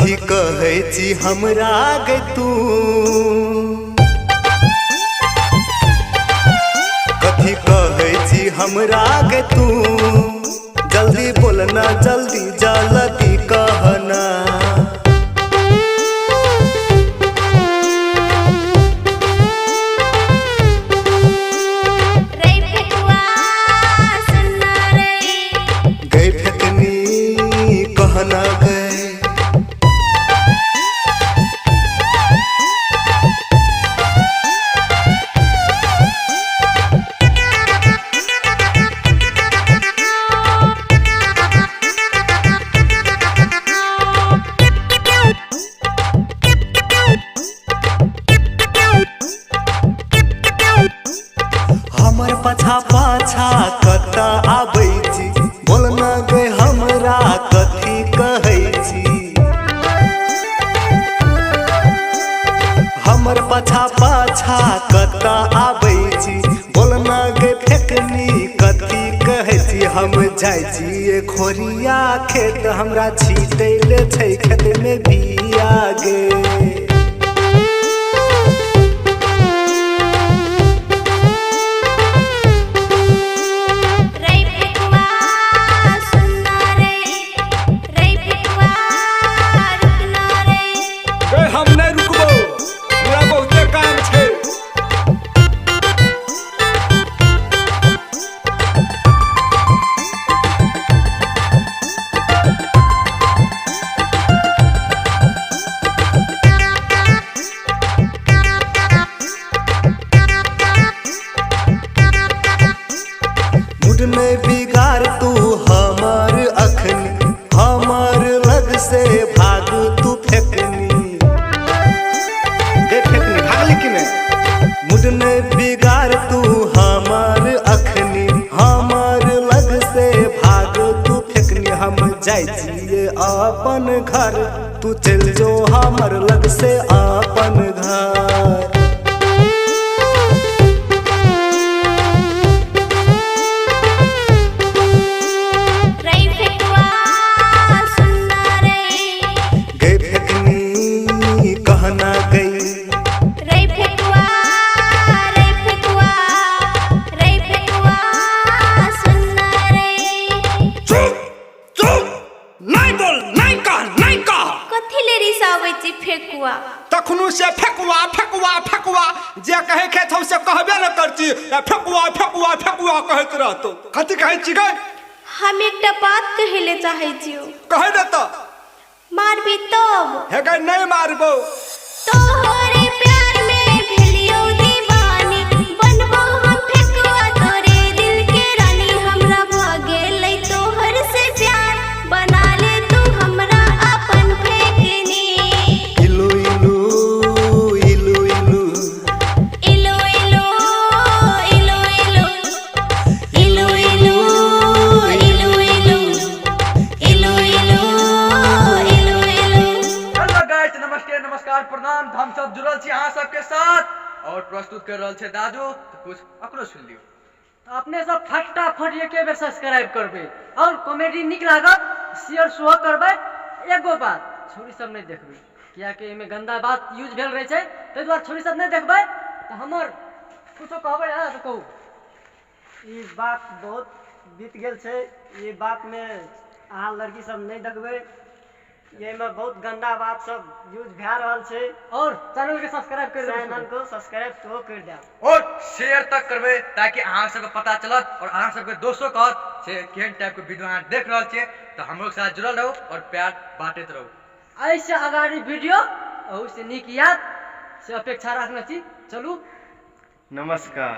कथी कहै छी हमरा गे तू, कथी कहै छी हमरा गे तू, जल्दी बोलना जल्दी जल्दी कहना। रे फेकुआ सुनना रे, गै फेकनी कहना गै। हमर पाछा पाछा कतऽ आबै छी, बोलना गे हमरा कथी कहै छी। हमर पाछा पाछा कतऽ आबै छी, बोलना गे फेकनी कथी कहै छी। हम जाइ छियै खोरिया खेत, हमरा छीटैले छै खेत में बिया गे। रे फेकुआ सुनना रे, रे फेकुआ रुकना रे। गै हम नहि रुकबो, हमरा बहुते काम छै। मूड में बिगाड़ तू हमर अखनी, हमर लग से भाग तू फेकनी। गे फेकनी भागली कि नहि? मूड में बिगाड़ तू हमर अखनी, हमर लग से भाग तू फेकनी। हम जाइ छियै अपन घर, तू चलि जो हमर लग से अपन घर। रे फेकुआ सुनना रे, गै फेकनी कहना गई। रे फेकुआ, रे फेकुआ, रे फेकुआ सुनना रे। चुप चुप, नहि बोल, नहि कह, नहि कह। कथी ले रिसाबै छी फेकुआ? तखनो से फेकुआ फेकुआ फेकुआ जे कहै के छौ से कहबे न करची, आ फेकुआ फेकुआ फेकुआ कहैत रहतौ। कथी कहै छी गै? हम एकटा बात कहै ले चाहै छियौ। कहै दे तऽ। मारबी तब? हे गै नहि मारबौ। तोहरे प्यार में भेलियौ दीवानी, बनबौ हम फेकुआ तोरे दिल के रानी। हमरा भऽ गेलै तोहर से प्यार, बना ले तू हमरा अपन फेकनी। इलू इलू इलू इलू, इलू इलू इलू इलू, इलू इलू इलू इलू, इलू इलू इलू इलू। हेलो गाइस, नमस्ते, नमस्कार, प्रणाम। हम सब जुड़ल छी अहाँ सबके साथ और प्रस्तुत कर रहल छै दादू, तऽ कुछ अकरो सुनि लियौ। अपने सब फटाफट एके बेर सब्सक्राइब करबै और कॉमेडी नीक लागत शेयर सेहो करबै। एगो बात, छौरी सब नहि देखबै, कियाकि एहिमे गंदा बात यूज भेल रहै छै, ताहि दुआरे छौरी सब नहि देखबै। तऽ हमर कुछो कहबै अहाँ तऽ कहू। ई बात बहुत बीत गेल छै, ई बातमे अहाँ लड़की सब नहि देखबै, एहिमे बहुत गंदा बात सब यूज भए रहल छै। और चैनल के सब्सक्राइब कर देबै। चैनल को सब्सक्राइब सेहो करि देब और शेयर तक करबै, ताकि अहाँ सबके पता चलत और अहाँ सबके दोस्तो कहत से केहन टाइप के वीडियो अहाँ देख रहल छियै। तऽ हमरो साथ जुड़ल रहू और प्यार बाँटैत रहू। एहिसँ अगाड़ी वीडियो अहूसँ नीक याद से अपेक्षा राखने छी। चलू नमस्कार।